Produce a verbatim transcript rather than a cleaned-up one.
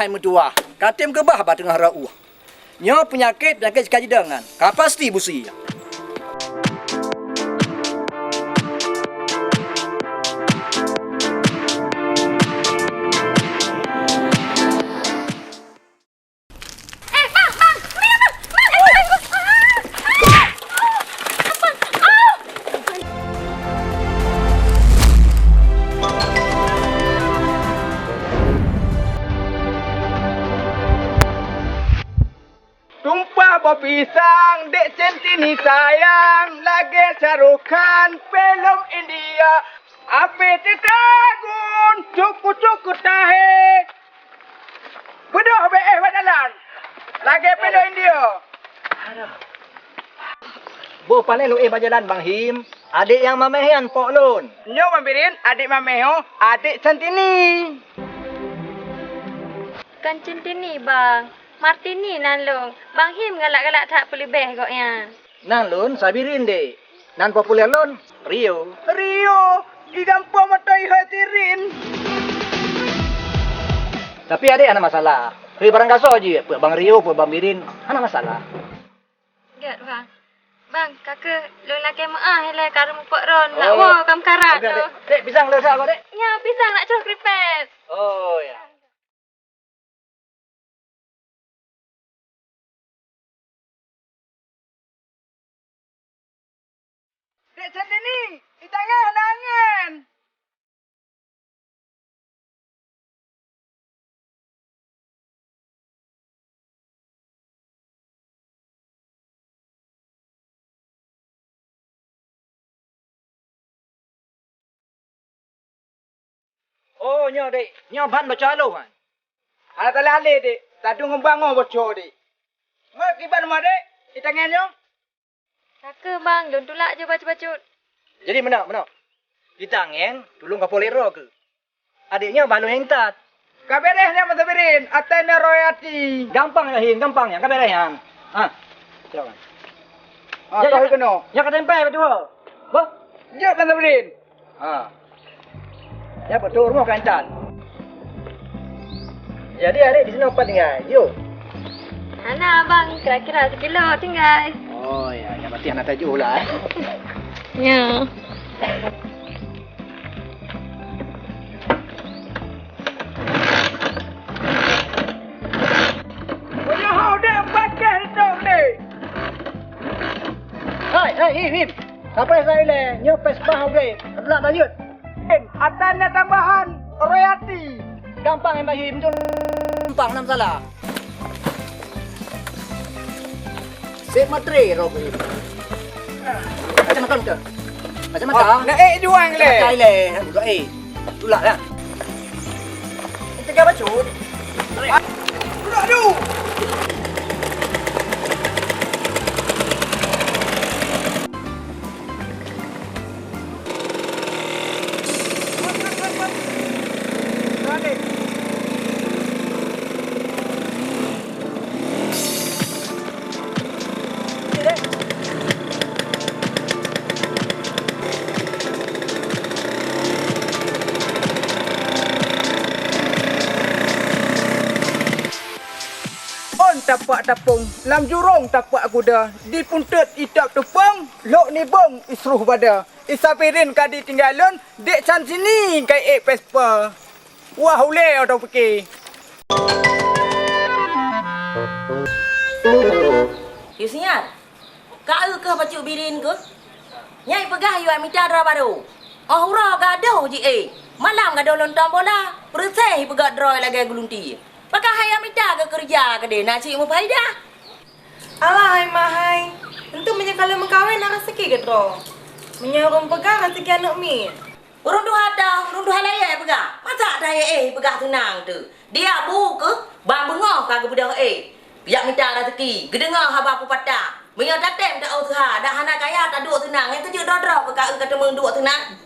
Meutuwah, ka tem keubah bak teungoh rot ueh. Nyoe peunyakét, peunyakét sika jidong nyan. Ka pasti busi. Eh, bang, bang, meunan, bang, bang, eh, bang, ah, ah, ah, bang, ah. Tumpah boh pisang, Dek Centini sayang, lagèe Shah Rukh Khan, filem India. Api teuka gun, cuku-cuku tahe. Beudôh bèk éh bak jalan, lagèe filem India. Boh pané lôn éh bak jalan, Bang Him. Adék nyang mamèh nyan pok lôn. Nyoe Bang Birin, adék mamèh nyoe, adék Centini. Kon Centini, Bang. Martini nan lôn. Bang Him galak-galak that peuleubèh gobnyan. Nan lôn Sabirin, Dek. Nan populer lôn Rio. Rio, di gampông mantong hai Tirin. Tapi adék hana masalah. Hai barang gasoe jih, peue Bang Rio, peue Bang Birin, hana masalah. Gèt, Bang. Bang, ka keuh lôn lakèe meu'ah ilèe ka reumeupok droen. Nak woe ka meukarat lôn. Dek, pisang lôn sa, Dek. Nyoe pisang nak cok kripet. Oh, ya. Dek Centini, di tangan na angèn. Oh, nyoe, Dek. Nyoe ban baca aloh, kan? Hana salah lé, Dek. Tadong ngon bangoh boco, Dek. Ngon kiban ma, Dek? Di tangan nyoe? Ka keuh, Bang, lôn tulak ju bacut-bacut. Jadi meunan, meunan. Kita angèn, tulông ka poleh droe keuh. Adék nyoe bah lôn intat. Ka bèrèh nyan, Bang Sabirin, até na royalti. Gampang nyan, Hin, gampang nyan, ka bèrèh nyan. Ha. Silakan. Ha, ya, tahu ya, kena. Ya, ka tempel betul. Bah? Ya, Bang Sabirin. Ha. Ya, betul, rumoh ka intat. Jadi, adék di sinoe pat tinggai? Yuk. Hana, Bang. Kira-kira sikilo tinggai. Oh, ya, ya, berarti hana tajoh lah, eh. Ya. Meunyoe udép pakéh reutôk udép. Hai, hai, Him, Him. Sampai saya ilèe, nyoe pes bah udép. Dak lanjut. Him, atra na tambahan royalti. Gampang, Him, Him. Gampang, hana masalah. Sép matre roh. Macam-macam tu. Macam-macam. Oh, nak ék juang lé. Macam-macam lé. Nak ék. Tulak lah. Tiga bacut. Tulak dulu. Ôn tapak tapông, lam jurông tapak kuda, di puntet itap tupông, lhok nibông isruh bada. Isa Birin ka ditinggai lôn, dek San sini ka ék Vespa. Wah, ulèe atau pike. Yusniat, ka eu keuh bacut Birin keuh? Nyang ipeugah yue mita droe barô. Óh uroe gadôh jiéh, malam gadôh lontong bola, peureuseh ipeugöt droe lagèe geulunti. Pakon hai mita keu keureuja keudéh na cit meufaidah? Alah hai mak hai, teuntu meunyoe ka lheueh meukawen na raseuki keudroe. Meunyoe ureueng peugah raseuki aneuk miet. Ureueng tuha teuh, ureueng tuha layèe peugah. Masa ata éh peugah seunang teuh. Dia bu keuh, ban beungoh ka geubeudôh éh. Jak mita raseuki, geudeungö haba peupatah. Meunyoe tatém ta-usaha, dak hana kaya taduek seunang, nyang keujeuet droe-droe keuh ka eu ka teumeuduek seunang.